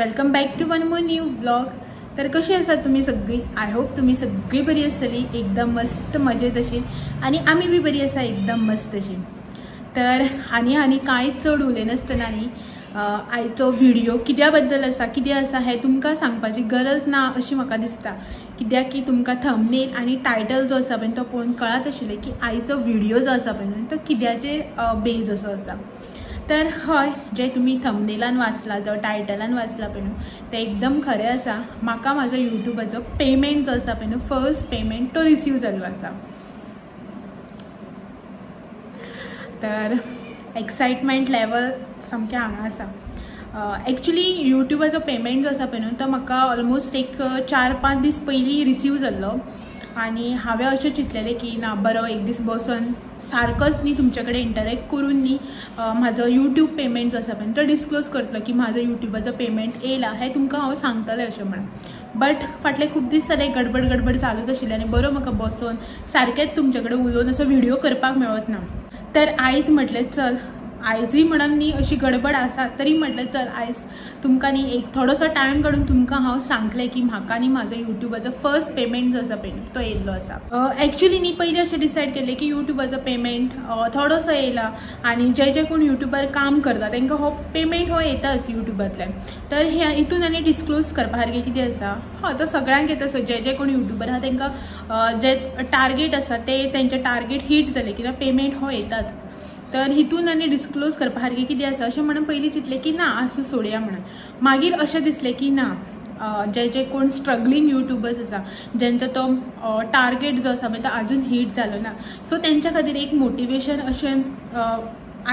Welcome back to one more new vlog. तर कशी आसात तुम्ही सगळी? I hope तुम्ही सगळी बरी आसतली, एकदम मस्त मजेत अशी, आनी आमी बी बरी आसा, एकदम मस्त अशी. तर आनी आनी कांय चड उलयनासतना न्ही आयचो व्हिडिओ कित्या बद्दल आसा, कितें आसा हें तुमकां सांगपाची गरज ना अशी म्हाका दिसता. कित्याक की तुमकां थंबनेल आनी टायटल जो आसा पळय तो पळोवन कळत आशिल्लें की आयचो व्हिडिओ जो आसा पळय तो कित्याचेर बेज असो आसा. तर हय, जे तुमी थंबनेलान वाचला, जो टायटलान वाचला पळय न्हू, तें एकदम खरें आसा. म्हाका म्हाजो युट्यूबाचो पेमेंट जो आसा पळय न्हू, फर्स्ट पेमेंट तो रिसीव जाल्लो आसा. तर एक्सायटमेंट लेवल सामकें हांगा आसा. एक्चुली युट्यूबाचो पेमेंट जो आसा पळय न्हू तो म्हाका ऑलमोस्ट एक 4-5 दीस पयलीं रिसीव जाल्लो आनी हांवें अशें चिंतलेलें की ना बरो एक दीस बसून सारकोच न्ही तुमचे कडेन इंटरेक्ट करून न्ही म्हाजो युट्यूब पेमेंट जो आसा पळय तो डिस्क्लोज करतलो की म्हाजो युट्यूबाचो पेमेंट येयला हें तुमकां हांव सांगतलें अशें म्हणून. बट फाटले खूब दीस जाले गडबड गडबड चालूच आशिल्ली आनी बरो म्हाका बसून सारकेंच तुमचे कडेन उलोवन असो व्हिडिओ करपाक मेळत ना. तर आयज म्हटलें चल, आयजूय म्हणून न्ही अशी गडबड आसा तरी म्हटलें चल आयज तुमकां न्ही एक थोडोसो टायम काडून तुमकां हांव सांगलें की म्हाका न्ही म्हाजो युट्यूबाचो फर्स्ट पेमेंट जो आसा पळय तो येयल्लो आसा. एक्चुली न्ही पयलीं अशें डिसायड केल्लें की युट्यूबाचो पेमेंट थोडोसो येयला आनी जे जे कोण युट्यूबार काम करता तांकां हो पेमेंट हो येताच युट्यूबांतल्यान. तर हे हितून आनी डिस्क्लोज करपा सारकें कितें आसा? हय, तो सगळ्यांक येता. सो जे जे कोण युट्यूबर आसा तांकां जे टार्गेट आसा ते तेंचे टार्गेट हीट जाले कित्याक पेमेंट हो येताच. तर हितून आनी डिस्क्लोज करपा सारकें कितें आसा अशें म्हणून पयलीं चिंतलें की ना आसूं सोडया म्हणून. मागीर अशें दिसलें की ना जे जे कोण स्ट्रगलींग युट्यूबर्स आसा ज्यांचो तो टार्गेट जो आसा पळय तो आजून हीट जालो ना, सो तेंच्या खातीर एक मोटिवेशन अशें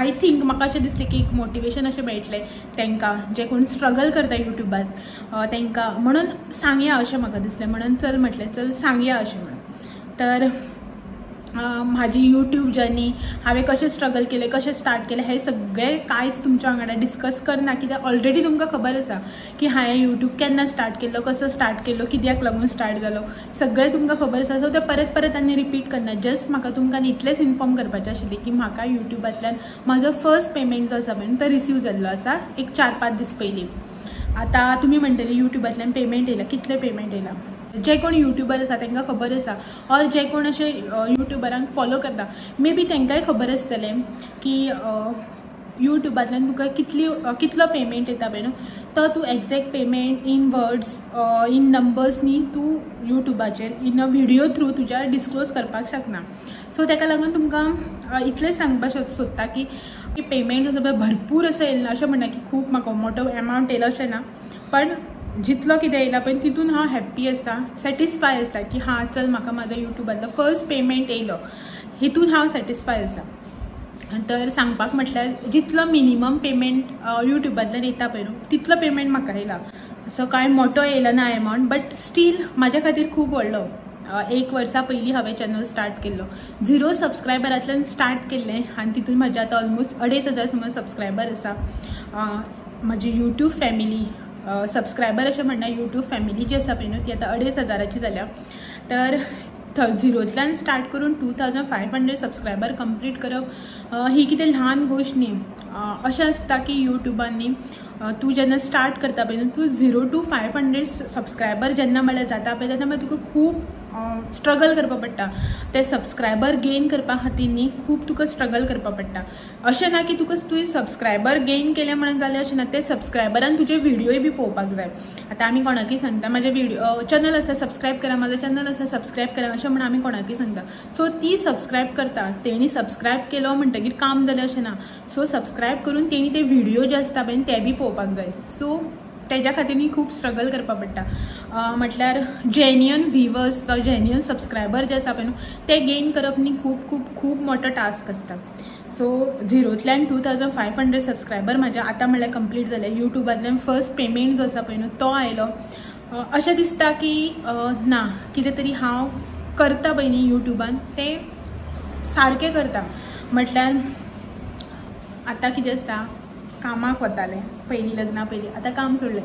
I think म्हाका अशें दिसलें की एक मोटिवेशन अशें मेळटलें तांकां जे कोण स्ट्रगल करता युट्यूबार तांकां म्हणून सांगया अशें म्हाका दिसलें. म्हणून चल म्हटलें चल सांगया अशें म्हणून. तर म्हाजी युट्यूब जर्नी हांवें कशें स्ट्रगल केलें, कशें स्टार्ट केलें हें सगळें कांयच तुमच्या वांगडा डिस्कस करना कित्याक ऑलरेडी तुमकां खबर आसा की हांवें युट्यूब केन्ना स्टार्ट केल्लो, कसो स्टार्ट केल्लो, कित्याक लागून स्टार्ट जालो, सगळें तुमकां खबर आसा. सो तें परत परत आनी रिपीट करना. जस्ट म्हाका तुमकां इतलेंच इन्फॉर्म करपाचें आशिल्लें की म्हाका युट्यूबांतल्यान म्हाजो फर्स्ट पेमेंट जो आसा पळय तो रिसीव जाल्लो आसा एक 4-5 दीस पयलीं. आतां तुमी म्हणटले युट्यूबांतल्यान पेमेंट येयला, कितलें पेमेंट येयला? जे कोण युट्यूबर आसा तांकां खबर आसा, ऑर जे कोण अशे युट्यूबरांक फॉलो करता मे बी तांकांय खबर आसतलें की युट्यूबांतल्यान तुका कितलो पेमेंट येता पळय न्हू, तो तूं exact payment in words in numbers न्ही तूं युट्यूबाचेर इन अ व्हिडियो थ्रू तुज्या डिस्क्लोज करपाक शकना. सो ताका लागून तुमकां इतलेंच सांगपाक सोदता की पेमेंट असो पळय भरपूर असो येयला अशें म्हणना की खूब म्हाका मोठो एमावंट येयला अशें ना, पण जितलो कितें येयला पळय तितून हांव हॅप्पी आसा, सॅटिस्फाय आसा की हां चल म्हाका म्हाजो युट्यूबांतलो फर्स्ट पेमेंट येयलो हितून हांव सॅटिस्फाय आसा. तर सांगपाक म्हटल्यार जितलो मिनिमम पेमेंट युट्यूबांतल्यान येता पळय न्हू तितलो पेमेंट म्हाका येयला. असो कांय मोठो येयला ना एमावंट, बट स्टील म्हाज्या खातीर खूब व्हडलो. एक वर्सा पयलीं हांवें चॅनल स्टार्ट केल्लो, 0 सबस्क्रायबरांतल्यान स्टार्ट केल्लें आनी तितून म्हाजे आतां ऑलमोस्ट 2500 सुमार सबस्क्रायबर आसा. म्हाजी युट्यूब फॅमिली सबस्क्रायबर अशें म्हणना, युट्यूब फॅमिली जी आसा पळय न्हू ती आतां 2500 जाल्या. तर 0तल्यान स्टार्ट करून 2500 सबस्क्रायबर कंप्लीट करप ही कितें ल्हान गोश्ट न्ही. अशें आसता की युट्यूबान न्ही तूं जेन्ना स्टार्ट करता पळय न्हू तूं 0 to 500 subscriber जेन्ना म्हळ्यार जाता पळय तेन्ना मागीर तुका खूब स्ट्रगल करपा पडटा. ते सबस्क्रायबर गेन करपा खातीर न्ही खूब तुका स्ट्रगल करपा पडटा. अशें ना की तुका तुवें सबस्क्रायबर गेन केले म्हणून जालें अशें ना, ते सबस्क्रायबरान तुजे व्हिडियोय बी पळोवपाक जाय. आतां आमी कोणाकय सांगता म्हाजे व्हिडिओ चॅनल आसा सबस्क्रायब करा, म्हाजो चॅनल आसा सबस्क्रायब करा अशें म्हणून आमी कोणाकय सांगता. सो ती सबस्क्रायब करता, तेणी सबस्क्रायब केलो म्हणटकीर काम जालें अशें ना. सो सबस्क्रायब करून तेणी ते व्हिडियो जे आसता पळय ते बी पळोवपाक जाय. सो तेज्या खातीर न्ही खूब स्ट्रगल करपा पडटा. म्हटल्यार जेन्युअन व्हिवर्स जावं जेन्युअन सबस्क्रायबर जे आसा पळय न्हू ते गेन करप न्ही खूब खूब खूब मोठो टास्क आसता. सो 0तल्यान 2500 सबस्क्रायबर म्हाज्या आतां म्हळ्यार कंप्लीट जाले. युट्यूबांतल्यान फर्स्ट पेमेंट जो आसा पळय न्हू तो आयलो. अशें दिसता की ना कितें तरी हांव करता पळय न्ही युट्यूबान तें सारकें करता. म्हटल्यार आतां कितें आसता, कामाक वतालें पयलीं लग्ना पयलीं, आतां काम सोडलें.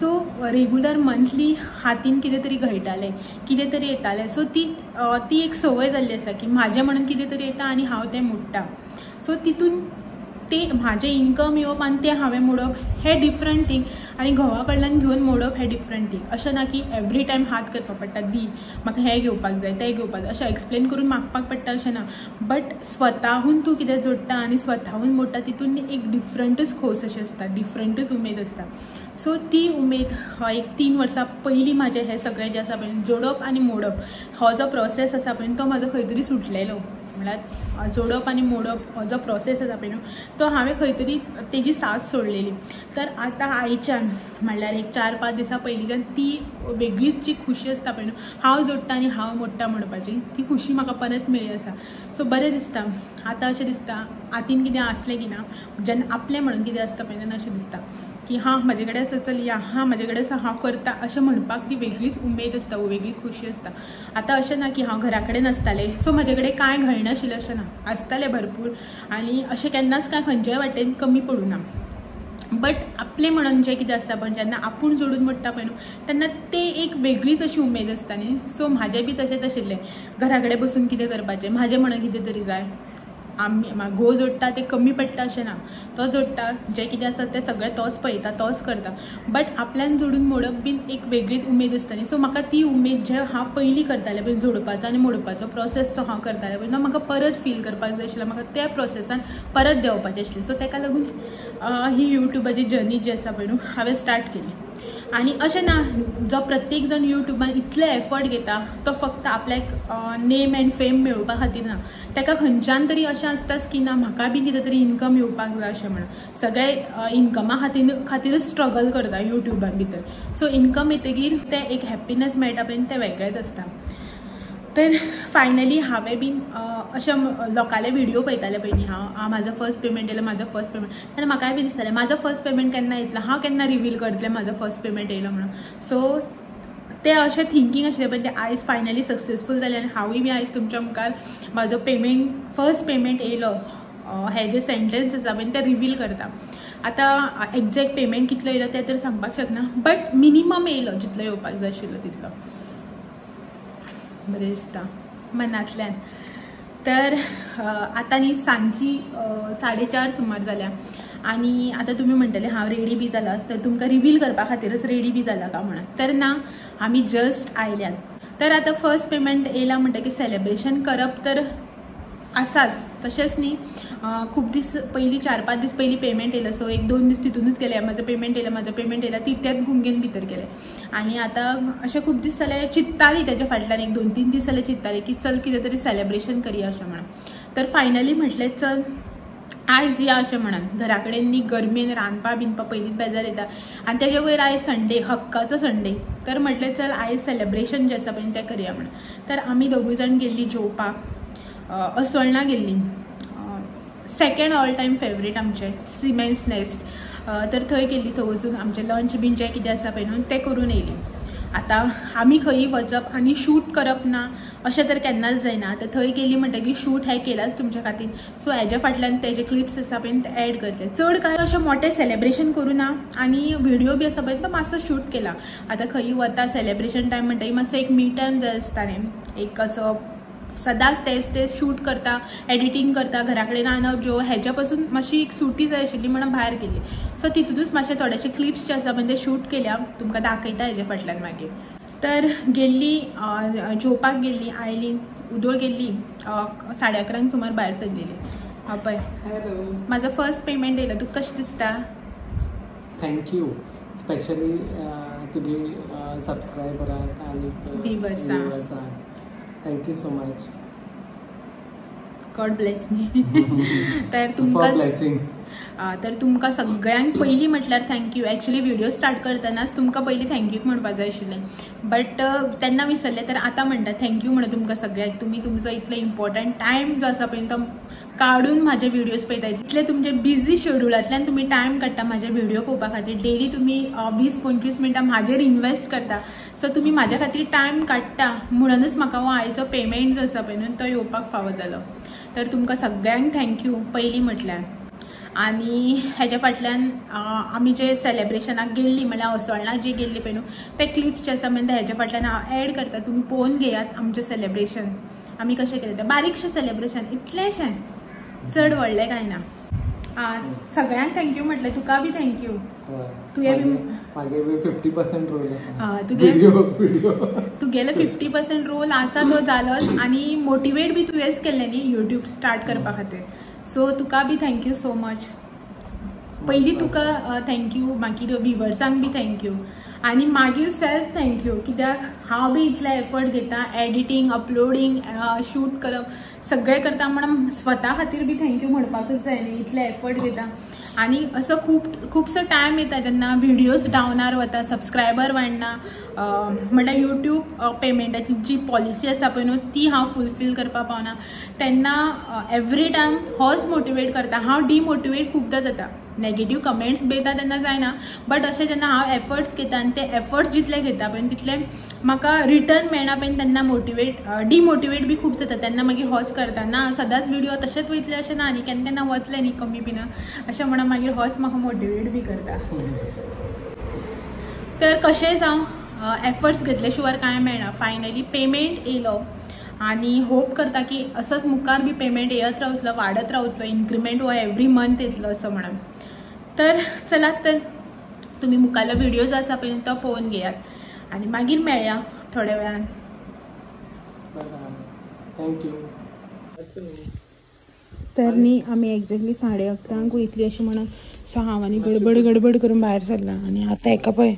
सो रेगुलर मंथली हातीन कितें तरी घडटालें, कितें तरी येतालें. सो ती एक संवय जाल्ली आसा की म्हाजें म्हणून कितें तरी येता आनी हांव तें मोडटा. सो तितून ते म्हाजें इनकम येवप आनी तें हांवें मोडप हें डिफरंट थींग. आनी घोवा कडल्यान घेवन मोडप हें डिफरंट थींग. अशें ना की एवरी टायम हात करपाक पडटा, दी म्हाका हें घेवपाक जाय तें घेवपाक जाय अशें एक्सप्लेन करून मागपाक पडटा अशें ना. बट स्वताहून तूं कितें जोडटा आनी स्वताहून मोडटा तितून एक डिफरंटच खोस अशें आसता, डिफरंटच उमेद आसता. सो ती उमेद एक 3 वर्सां पयलीं म्हाजें हें सगळें जें आसा पळय जोडप आनी मोडप हो जो प्रोसेस आसा पळय तो म्हाजो खंय तरी सुटलेलो. म्हळ्यार जोडप आनी मोडप हो जो प्रोसेस आसा पळय न्हू तो हांवें खंय तरी तेजी साथ सोडलेली. तर आतां आयच्यान म्हणल्यार एक 4-5 दिसां पयलींच्यान ती वेगळीच जी खुशी आसता पळय न्हू, हांव जोडटा आनी हांव मोडटा म्हणपाची ती खुशी म्हाका परत मेळ्ळी आसा. सो बरें दिसता आतां, अशें दिसता हातीन कितें आसलें की ना, जेन्ना आपलें म्हणून कितें आसता पळय तेन्ना अशें दिसता की हां म्हाजे कडेन आसा, चल या, हां म्हाजे कडेन आसा, हांव करता अशें म्हणपाक ती वेगळीच उमेद आसता, वेगळी खुशी आसता. आतां अशें ना की हांव घरा कडेन आसतालें सो म्हाजे कडेन कांय घालनाशिल्लें अशें ना, आसतालें भरपूर आनी अशें केन्नाच कांय खंयच्याय वाटेन कमी पडूं ना. बट आपलें म्हणून जें कितें आसता पण जेन्ना आपूण जोडून मोडटा पळय न्हू तेन्ना ते एक वेगळीच अशी उमेद आसता न्ही. सो म्हाजें बी तशेंच आशिल्लें, घरा कडेन बसून कितें करपाचें, म्हाजें म्हणून कितें तरी जाय. आमी घोव जोडटा तें कमी पडटा अशें ना, तो जोडटा जें कितें आसा तें सगळें तोच पळयता, तोच करता, बट आपल्यान जोडून मोडप बीन एक वेगळीच उमेद आसता न्ही. सो म्हाका ती उमेद जे हांव पयलीं करतालें पळय जोडपाचो आनी मोडपाचो प्रोसेस जो हांव करतालें पळय तो म्हाका परत फील करपाक जाय आशिल्लो, म्हाका त्या प्रोसेसान परत देंवपाचें आशिल्लें. सो ताका लागून ही यूट्यूबाची जर्नी जी आसा पळय न्हू हांवें स्टार्ट केली. आनी अशें ना जो प्रत्येक जाण यूट्यूबान इतले एफर्ट घेता तो फक्त आपल्याक नेम एंड फेम मेळोवपा खातीर ना, ताका खंयच्यान तरी अशें आसताच की ना म्हाका बी कितें तरी इन्कम येवपाक जाय अशें म्हणून सगळे इन्कमा खातीरच स्ट्रगल करता यूट्यूबान भितर. सो इन्कम येतकीर तें एक हॅप्पीनस मेळटा पळय तें वेगळेंच आसता. तर फायनली हांवें बीन अशें लोकांले व्हिडियो पळयतालें पयलीं हांव, म्हाजो फर्स्ट पेमेंट येयलो, म्हाजो फर्स्ट पेमेंट, तेन्ना म्हाकाय बी दिसतालें म्हाजो फर्स्ट पेमेंट केन्ना येतलो, हांव केन्ना रिवील करतलें म्हाजो फर्स्ट पेमेंट येयलो म्हणून. सो तें अशें थिंकींग आशिल्लें पण तें आयज फायनली सक्सेसफूल जालें आनी हांवूय बी आयज तुमच्या मुखार म्हाजो पेमेंट फर्स्ट पेमेंट येयलो हें जें सेंटेन्स आसा पळय तें रिवील करता. आतां एग्जॅक्ट पेमेंट कितलो येयलो तें तर सांगपाक शकना, बट मिनिमम येयलो जितलो येवपाक जाय आशिल्लो तितलो. बरें दिसता मनांतल्यान. तर आतां न्ही सांजची 4:30 सुमार जाल्या आनी आतां तुमी म्हणटले हांव रेडी बी जाला, तर तुमकां रिवील करपा खातीरच रेडी बी जाला का म्हणून, तर ना, आमी जस्ट आयल्यात. तर आतां फर्स्ट पेमेंट येयला म्हणटकीर सेलेब्रेशन करप तर आसाच, तशेंच न्ही खूब दीस पयलीं 4-5 दीस पयलीं पेमेंट येयलो, सो 1-2 दीस तितूनच गेले, म्हाजो पेमेंट येयला, म्हाजो पेमेंट येयला तितल्याच गुंगेन भितर गेले. आनी आतां अशें खूब दीस जाले चिंत्ताली तेज्या फाटल्यान, 1-2-3 दीस जाले चिंत्ताली की चल कितें तरी सेलेब्रेशन करया अशें म्हणून. तर फायनली म्हटलें चल आयज या अशें म्हणून. घरा कडेन न्ही गरमेन रांदपा बिनपा पयलींच बेजार येता आनी तेजे वयर आयज संडे, हक्काचो संडे, तर म्हटलें चल आयज सेलेब्रेशन जें आसा पळय तें करया म्हणून. तर आमी दोगूय जाण गेल्लीं जेवपाक, असोळणा गेल्लीं, सेकंड ऑल टायम फेवरेट आमचें सिमेन्स नेस्ट, तर थंय गेल्ली, थंय वचून आमचें लंच बीन जें कितें आसा पळय न्हू तें करून येयलीं. आतां आमी खंयी वचप आनी शूट करप ना अशें तर केन्नाच जायना. आतां थंय गेली म्हणटकीर शूट हें केलाच तुमच्या खातीर, सो हेज्या फाटल्यान तेजे क्लिप्स आसा पळय ते एड करतले. चड कांय अशें मोठें सेलेब्रेशन करूं ना आनी व्हिडियो बी आसा पळय तो मातसो शूट केला. आतां खंयी वता सेलेब्रेशन टायम म्हणटकीर मातसो एक मी टायम जाय आसता न्ही, एक असो सदांच तेच तेच शूट करता, एडिटींग करता, घरा कडेन रांदप जेवप हेज्या पासून मातशी एक सुटी जाय आशिल्ली म्हणून भायर गेली. सो तितूनच मातशे थोडेशे क्लिप्स जे आसा म्हणजे शूट केल्या, तुमकां दाखयता हेज्या फाटल्यान मागीर. तर गेल्ली जेवपाक गेल्ली, आयली उदोळ गेल्ली, 11:30 सुमार भायर सरलेली. हा पळय म्हाजो फर्स्ट पेमेंट येयलो, तुका कशें दिसता? Thank you, specially तुगे सबस्क्रायबरांक आनी व्युवर्सांक thank you so much. God bless me. तर तुमकां तर तुमकां सगळ्यांक पयलीं म्हटल्यार thank you. Actually video start करतनाच तुमकां पयलीं thank you म्हणपाक जाय आशिल्लें, बट तेन्ना विसरलें, तर आतां म्हणटा thank you म्हणून तुमकां सगळ्यांक. तुमी तुमचो इतलो इम्पॉर्टंट टायम जो आसा पळय तो काडून म्हाजे व्हिडियोज पळयता, इतले तुमचे बिजी शेड्युलांतल्यान तुमी टायम काडटा म्हाजे व्हिडियो पळोवपा खातीर. डेली तुमी 20-25 मिनटां म्हाजेर इन्वेस्ट करता, सो तुमी म्हाज्या खातीर टायम काडटा म्हणूनच म्हाका हो आयचो पेमेंट जो आसा पळय न्हू तो येवपाक फावो जालो. तर तुमकां सगळ्यांक thank you पयलीं म्हटल्यार. आनी हेज्या फाटल्यान आमी जे सेलेब्रेशनाक गेल्ली म्हणल्यार असोळणा जी गेल्ली पळय न्हू ते क्लिप्स जे आसा म्हणजे हेज्या फाटल्यान हांव एड करता, तुमी पळोवन घेयात आमचें सेलेब्रेशन आमी कशें केलें तें. बारीकशें सेलेब्रेशन, इतलेंशें, चड व्हडलें कांय ना. सगळ्यांक thank you म्हटलें, तुका बी thank you. तुवें बी मागे 50% रोल आसा. तुगेले 50% रोल आसा तो जालोच आनी मोटिवेट बी तुवेंच केल्लें न्ही यूट्यूब स्टार्ट करपा खातीर. सो तुका बी thank you so much. पयलीं तुका thank you, मागीर व्युवर्सांक बी thank you आनी मागीर सेल्फ thank you, कित्याक हांव बी इतले एफर्ट घेता एडिटींग, अपलोडींग, शूट करप सगळें करता म्हणून स्वता खातीर बी thank you म्हणपाकच जाय न्ही, इतले एफर्ट घेता. आनी असो खूब खुबसो टायम येता जेन्ना व्हिडियोज डावनार वता, सबस्क्रायबर वाडना, म्हणल्यार यूट्यूब पेमेंटाची जी पॉलिसी आसा पळय न्हू ती हांव फुलफील करपाक पावना, तेन्ना एवरी टायम होच मोटिवेट करता. हांव डिमोटिवेट खुबदां जाता, नेगेटीव कमेंट्स बी येता तेन्ना जायना, बट अशें जेन्ना हांव एफर्ट्स घेता आनी ते एफर्ट्स जितले घेता पळय तितले म्हाका रिटर्न मेळना पळय तेन्ना मोटिवेट डिमोटिवेट बी खूब जाता. तेन्ना मागीर होच करता ना सदांच व्हिडिओ तशेंच वयतले अशें ना न्ही, केन्ना केन्ना वतले न्ही कमी बी ना अशें म्हणून मागीर होच म्हाका मोटिवेट बी करता. तर कशेंय जावं एफर्ट्स घेतले शिवाय कांय मेळना. फायनली पेमेंट येयलो आनी होप करता की असोच मुखार बी पेमेंट येत रावतलो, वाडत रावतलो, इन्क्रिमेंट हो एवरी मंथ येतलो असो म्हणून. तर चलात तर तुमी मुखारलो व्हिडियोज आसा पळय तो पळोवन घेयात आनी मागीर मेळया थोड्या वेळान. Thank you. तर न्ही आमी एक्झॅक्टली 11:30 वयतली अशें म्हणून, सो हांव आनी गडबड गडबड करून भायर सरला आनी आतां हेका पळय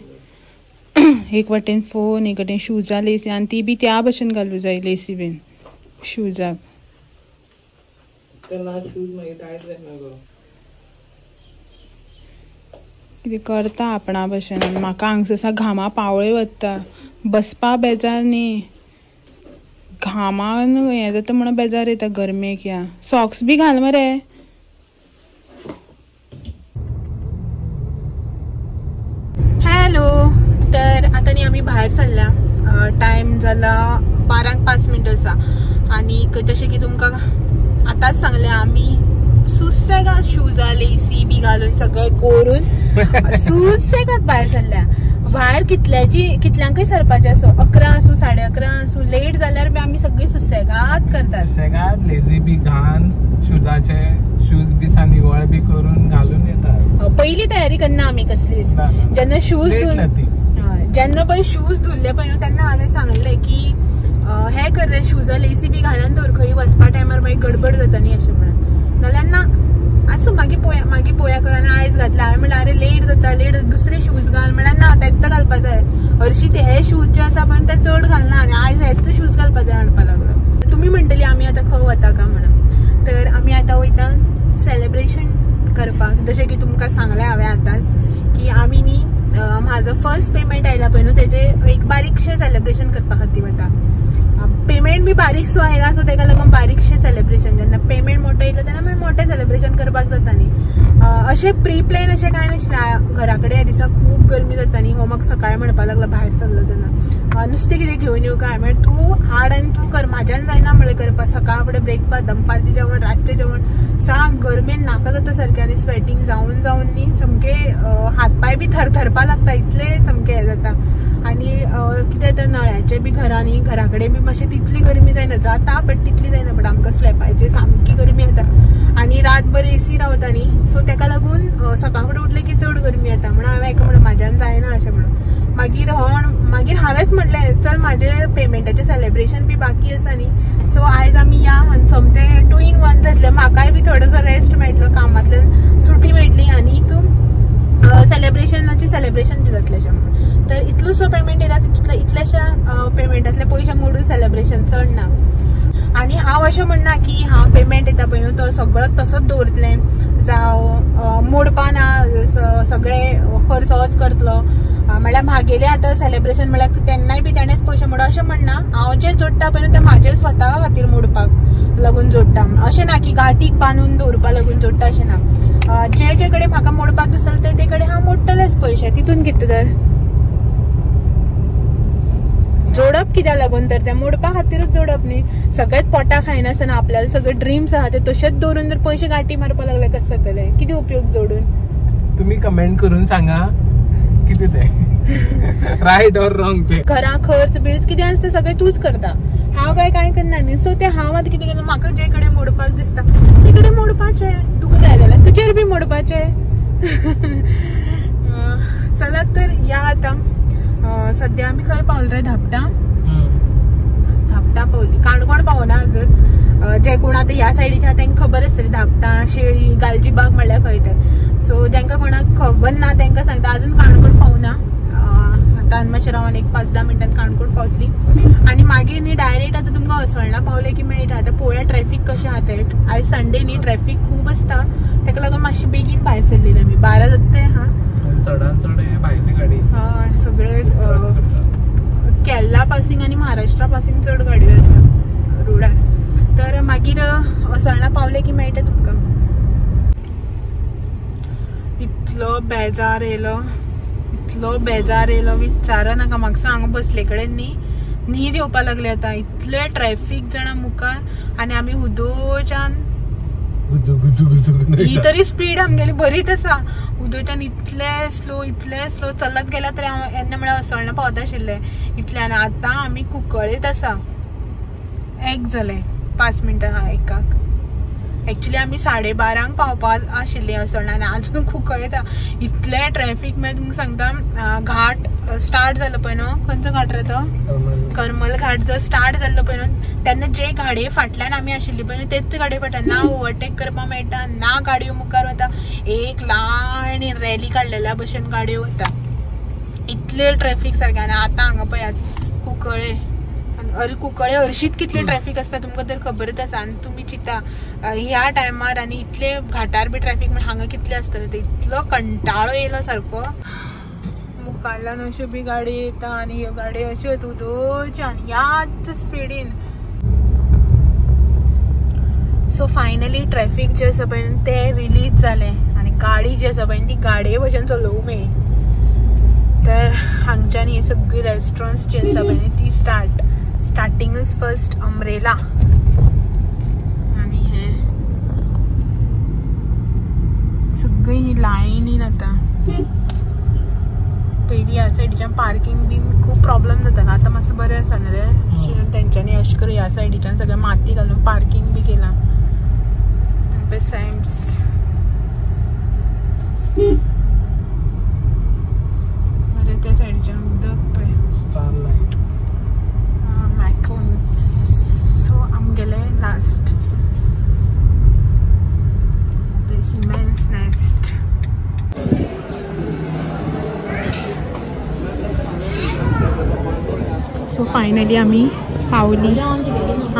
एक वाटेन फोन, एक वाटेन शुजां लेसी आनी ती बी त्या भशेन घालूं जाय लेसी बीन शुजाक. कितें करता आपणा भशेन. आनी म्हाका हांगसर घामा पावळे वता, बसपा बेजार न्ही, घामान हें जाता म्हणून बेजार येता गरमेक. ह्या सॉक्स बी घाल मरे. हॅलो, तर आतां न्ही आमी भायर सरल्या, टायम जाला 12:05 आसा आनी जशें की तुमकां आतांच सांगलें आमी सुसेगाद शुजां लेसी बी घालून सगळें करून सुसेगाद भायर सरल्या. भायर कितल्यांकय सरपाचें आसूं, 11 आसूं 11:30 आसूं, लेट जाल्यार बी आमी सगळीं सुसेगाद करतात. सुसेगाद लेसी बी घालून शुजाचे शूज बी सा निवळ बी करून घालून येतात. पयली तयारी करना आमी कसलीच. जेन्ना शूज जेन्ना पळय शूज धुल्ले पळय न्हू तेन्ना हांवें सांगलें की हें कर रे शुजां लेसी बी घालून दवर, खंय वचपा टायमार मागीर गडबड जाता न्ही अशें म्हणून. नाल्यार ना आसूं मागीर पोया मागीर पोया कर. आनी आयज घातला हांवें म्हणल्यार अरे लेट जाता लेट, दुसरे शूज घाल म्हणल्यार ना तेच घालपा जाय, हरशीं ते हे शूज जे आसा पण ते चड घालना आनी आयज हेच शूज घालपा जाय म्हणपा लागलो. तुमी म्हणटली आमी आतां खंय वता काय म्हणून, तर आमी आतां वयता सेलिब्रेशन करपाक. जशें की तुमकां सांगलें हांवें आतांच की आमी न्ही म्हाजो फर्स्ट पेमेंट आयला पळय न्हू तेजें एक बारीकशें सेलिब्रेशन करपा खातीर वता. पेमेंट बी बारीकसो आयला सो तेका लागून बारीकशें सेलिब्रेशन, जेन्ना पेमेंट मोठो येयलो तेन्ना मागीर मोठें सेलिब्रेशन करपाक जाता न्ही. अशें प्री प्लॅन अशें कांय नाशिल्लें. घरा कडेन ह्या दिसा खूब गरमी जाता न्ही, हो म्हाका सकाळीं म्हणपाक लागलो भायर सरलो तेन्ना नुस्तें कितें घेवन येवं काय, म्हळ्यार तूं हाड आनी तूं कर, म्हाज्यान जायना म्हणलें करपाक. सकाळ फुडें ब्रेकफास्ट, दनपारचें जेवण, रातचें जेवण, साम गरमेन नाका जाता सारकें आनी स्वेटींग जावन जावन न्ही सामकें हात पांय बी थरथरपा लागता, इतलें सामकें हें जाता. आनी कितें जाता नळ्याचें बी घरां न्ही, घरा कडेन बी मातशें तितली गरमी जायना, जाता बट तितली जायना, बट आमकां स्लॅपाचेर सामकी गरमी येता आनी रातभर एसी रावता न्ही, सो तेका लागून सकाळ फुडें उठलें की चड गरमी येता. म्हणून हांवें हेका म्हणलें म्हाज्यान जायना अशें म्हणून. मागीर हो मागीर हांवेंच म्हणलें चल म्हाजें पेमेंटाचें सेलिब्रेशन बी बाकी आसा न्ही, सो आयज आमी या आनी सोमतें 2 in 1 जातलें, म्हाकाय बी थोडोसो रेस्ट मेळटलो, कामांतल्यान सुटी मेळटली आनीक सेलिब्रेशनाचें सेलिब्रेशन बी जातलें अशें म्हणून. तर इतलोसो पेमेंट येता तितले इतल्याशा पेमेंटांतले पयशे मोडून सेलिब्रेशन चड ना. आनी हांव अशें म्हणना की हांव पेमेंट येता पळय न्हू तो सगळो तसोच दवरतलें, जावं मोडपा ना, सगळे खर्च होच करतलो, म्हळ्यार म्हागेलें आतां सेलिब्रेशन म्हळ्यार तेन्नाय बी तेणेच पयशे मोड अशें म्हणना. हांव जे जोडटा पळय न्हू ते म्हाजेर स्वता खातीर मोडपाक लागून जोडटा, अशें ना की गांठीक बांदून दवरपा लागून जोडटा अशें ना. जे जे कडेन म्हाका मोडपाक दिसता ते कडेन हांव मोडटलेंच पयशे, तितून कितें तर जोडप कित्याक लागून तर ते मोडपा खातीरच जोडप न्ही. सगळेच पोटा खायनासतना आपल्याला सगळे ड्रीम्स आहा ते तशेंच दवरून जर पयशे गांठी मारपाक लागले कशें जातलें, कितें उपयोग जोडून? तुमी कमेंट करून सांगा कितें तें रायट ऑर रॉंग ते. घरा खर्च बिर्च कितें आसा तें सगळें तूंच करता, हांव काय कांय करना न्ही. सो तें हांव आतां कितें करता, म्हाका जे कडेन मोडपाक दिसता ते कडेन मोडपाचें, तुका जाय जाल्यार तुजेर बी मोडपाचें. चला तर या आतां सद्या आमी खंय पावले रे, धापटा धापटा पावली, काणकोण पावना अजून. जे कोण आतां ह्या सायडीचे आहा तांकां खबर आसतली धापटा, शेळी, गालजीबाग म्हणल्यार खंय तें. सो तांकां कोणाक खबर ना तांकां सांगता अजून काणकोण पावना. आतां मातशें रावन एक 5-10 मिनटान काणकोण पावतली आनी मागीर न्ही डायरेक्ट आतां तुमकां असोळणा पावलें की मेळटा. आतां पळोवया ट्रॅफीक कशें आहा तें. आयज संडे न्ही, ट्रॅफीक खूब आसता, ताका लागून मातशी बेगीन भायर सरलेली आमी. 12 जाता तें हा चडान चड भायली गाडी सगळे केरला पासिंग आनी महाराष्ट्रा पासिंग चड गाडयो आसा रोडार. तर मागीर असोळणा पावले की मेळटा तुमकां. इतलो बेजार येयलो, इतलो बेजार येयलो विचार नाका. म्हाका हांगा बसले कडेन न्ही न्हीद येवपा लागली आतां. इतले ट्रॅफीक जाणा मुखार आनी आमी हुदोच्यान ही तरी स्पीड आमगेली बरीच आसा, उदोच्यान इतले स्लो इतले स्लो चलत गेल्या तरी येन्ना म्हळ्यार असोळणा पावता आशिल्ले इतल्यान. आतां आमी कुंकळेत आसा. एक जालें 5 मिनटां हा एकाक. एक्चुली आमी 12:30 पावपा आशिल्ली असोळणा आनी आजून कुंकळेत. इतले ट्रॅफीक मागीर तुमकां सांगता. घाट स्टार्ट जालो पळय न्हू, खंयचो घाट रे तो, करमल घाट जो स्टार्ट जाल्लो पळय न्हू, तेन्ना जे गाडये फाटल्यान आमी आशिल्ली पळय न्हू तेच गाडये फाटल्यान ना ओवरटेक करपाक मेळटा ना गाडयो मुखार वता. एक लायन रॅली काडलेल्या भशेन गाडयो वता, इतले ट्रॅफीक सारकें. आनी आतां हांगा पळयात कुंकळे, अरे कुंकळे हरशीत कितले ट्रॅफीक आसता तुमकां तर खबरच आसा. आनी तुमी चिंता ह्या टायमार आनी इतले घाटार बी ट्रॅफीक म्हण हांगा कितले आसतले ते. इतलो कंटाळो येयलो सारको. मुखाल्ल्यान अश्यो बी गाडी येता आनी ह्यो गाडयो अश्यो उदोच्यान ह्याच स्पिडीन. सो फायनली ट्रॅफीक जें आसा पळय तें रिलीज जालें आनी गाडी जी आसा पळय ती गाडये भशेन चलोवंक मेळ्ळी. तर हांगच्यान ही सगळी रेस्टॉरंट्स जी आसा पळय ती स्टार्टिंगच फर्स्ट अम्ब्रेला आनी हे सगळी ही लायनीन. आतां पयलीं ह्या सायडीच्यान पार्किंग बीन खूब प्रॉब्लम जातालो, आतां मातसो बरें आसा न्ही रे. तेंच्यांनी अशें करून ह्या सायडीच्यान सगळें माती घालून पार्किंग बी केलां. सॅम्स बरें त्या सायडीच्यान उदक पळय, स्टारलायट, मॅकलन्स. सो आमगेले last Siemens nest. So finally आमी पावली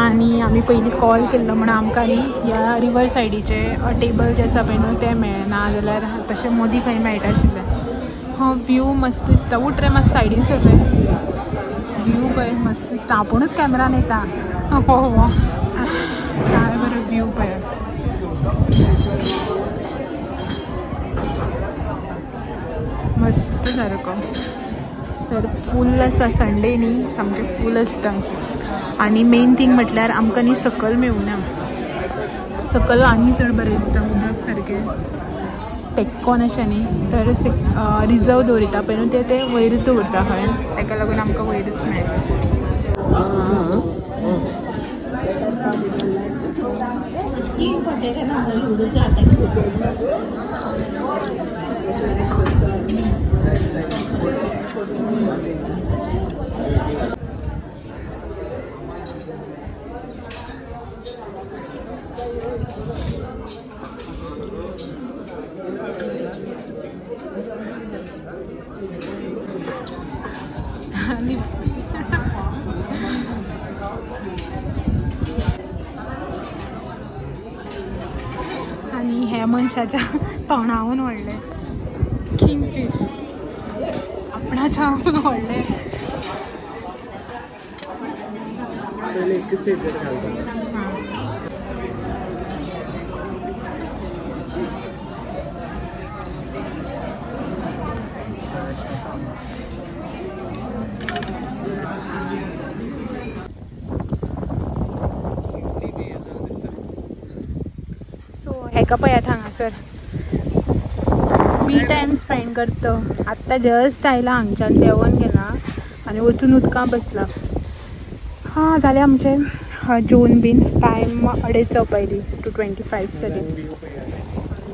आनी आमी पयलीं कॉल केल्लो म्हणून आमकां न्ही ह्या रिवर सायडीचे टेबल जे आसा पळय न्हू तें मेळना जाल्यार तशें मदीं खंय मेळटा आशिल्लें. हो व्यू मस्त दिसता. उठ रे मातसो सायडीन सर रे, व्यू पळय मस्त दिसता. आपुणूच कॅमेरान येता. हो हो काय बरो व्यू पळय. मस्त सारको. तर फूल आसा, संडे न्ही सामकें फूल आसता. आनी मेन थींग म्हटल्यार आमकां न्ही सकयल मेळुना, सकयल आनी चड बरें दिसता उदक सारकें तेक्कोन अशें न्ही. तर रिजर्व दवरिता पळय न्हू ते ते वयरूच दवरता खंय, ताका लागून आमकां वयरूच मेळटा. आनी हे मनशाच्या तोंडावून व्हडलें किंगफीश, आपणाच्या व्हडलें. हेका पळयात हांगासर मी टायम स्पेंड करता. आत्तां जस्ट आयला हांगच्यान देंवोन गेला आनी वचून उदकां बसला. हां जालें आमचें जेवन बीन. टायम 2:30 जावपा आयली, 2:25 जाली.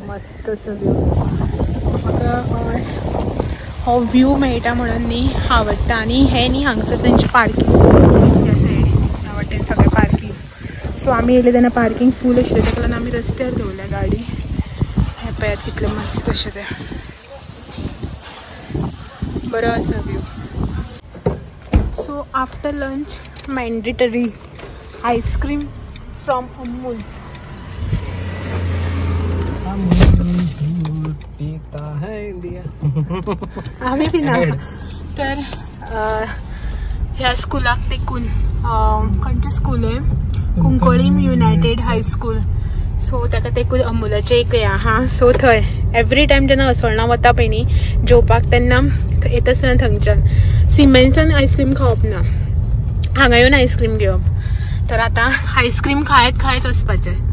मस्त असो व्यू. म्हाका हो व्यू मेळटा म्हणून न्ही आवडटा. आनी हें न्ही हांगसर तेंचें पार्किंग ह्या सायडीन ह्या वाटेन सगळें पार्किंग. सो आमी येयले तेन्ना पार्किंग फूल आशिल्लें, ताका लागून आमी रस्त्यार दवरल्या गाडी. हें पळयात कितलें मस्त अशें तें, बरो आसा view. So after lunch mandatory ice cream from Amul. आमी पिना. तर ह्या स्कुलाक तेकून खंयचें स्कूल आहे, कुंकळीम युनायटेड हायस्कूल. सो ताका तेकून अमुलाचें एक हें आहा. सो थंय एवरी टायम जेन्ना असोळणा वता पळय न्ही जेवपाक तेन्ना येता आसतना थंयच्यान सिमेन्सान आयस्क्रीम खावप ना, हांगा येवन आयस्क्रीम घेवप. तर आतां आयस्क्रीम खायत खायत वचपाचें.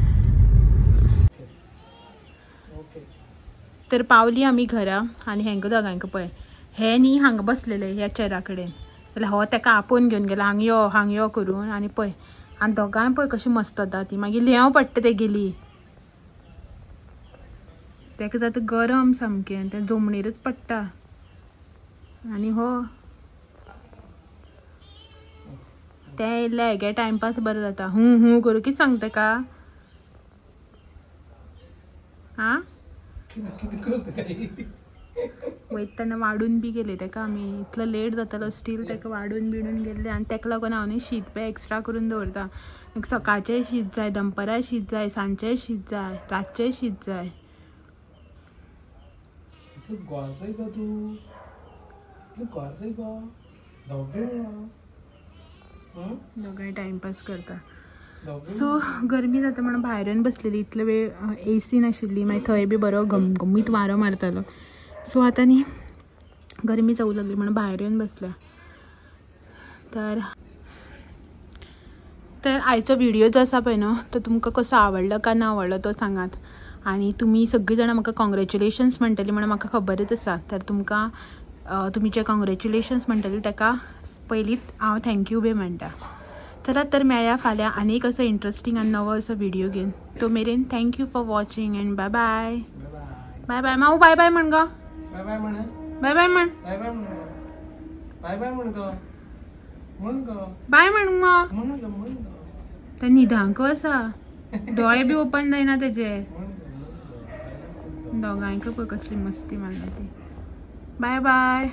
तर पावली आमी घरा आनी हेंका दोगांक पळय हे न्ही हांगा बसलेले ह्या चेरा कडेन, जाल्यार हो ताका आपोवन घेवन गेला हांग यो हांग यो करून. आनी पळय आनी दोगांय पळय कशी मस्तता ती, मागीर ल्हेंव पडटा तेगेली, ताका जाता गरम सामकें, तें जमणीरच पडटा. आनी हो तें येयल्लें हेगे टायमपास बरो जाता, हूं हूं करूं कितें सांगता ताका. आं वयतना वाडून बी गेले ताका आमी, इतलो लेट जातालो स्टील ताका वाडून बिडून गेल्ले. आनी ताका लागून हांव न्ही शीत बी एक्स्ट्रा करून दवरता. सकाळचें शीत जाय, दनपरां शीत जाय, सांजचें शीत जाय, रातचें शीत जाय. दोगांय टायमपास करता. सो गरमी जाता म्हणून भायर येवन बसलेली, इतलो वेळ ए सी नाशिल्ली, मागीर थंय बी बरो घमघमीत वारो मारतालो. सो आतां न्ही गरमी जावं लागली म्हणून भायर येवन बसल्या. तर तर आयचो व्हिडिओ जो आसा पळय न्हू तो तुमकां कसो आवडलो काय ना आवडलो तो सांगात. आनी तुमी सगळीं जाणां म्हाका कॉंग्रेच्युलेशन्स म्हणटली म्हणून म्हाका खबरच आसा. तर तुमकां तुमी जे कॉंग्रेच्युलेशन्स म्हणटली ताका पयलींच हांव thank you बी म्हणटा. चला तर मेळया फाल्यां आनी एक असो इंट्रस्टींग आनी नवो असो व्हिडिओ घेवन. तो मेरेन thank you for watching and bye bye. Bye bye माऊ, बाय बाय म्हण गो, बाय बाय म्हण, बाय बाय म्हण, बाय बाय म्हण, बाय बाय म्हण गो, म्हण गो, बाय म्हण गो, म्हण गो, म्हण गो. ते न्हिदांक आसा, दोळे बी ओपन जायना तेजे. दोगांयक पळय कसली मस्ती मारल्या ती. Bye bye.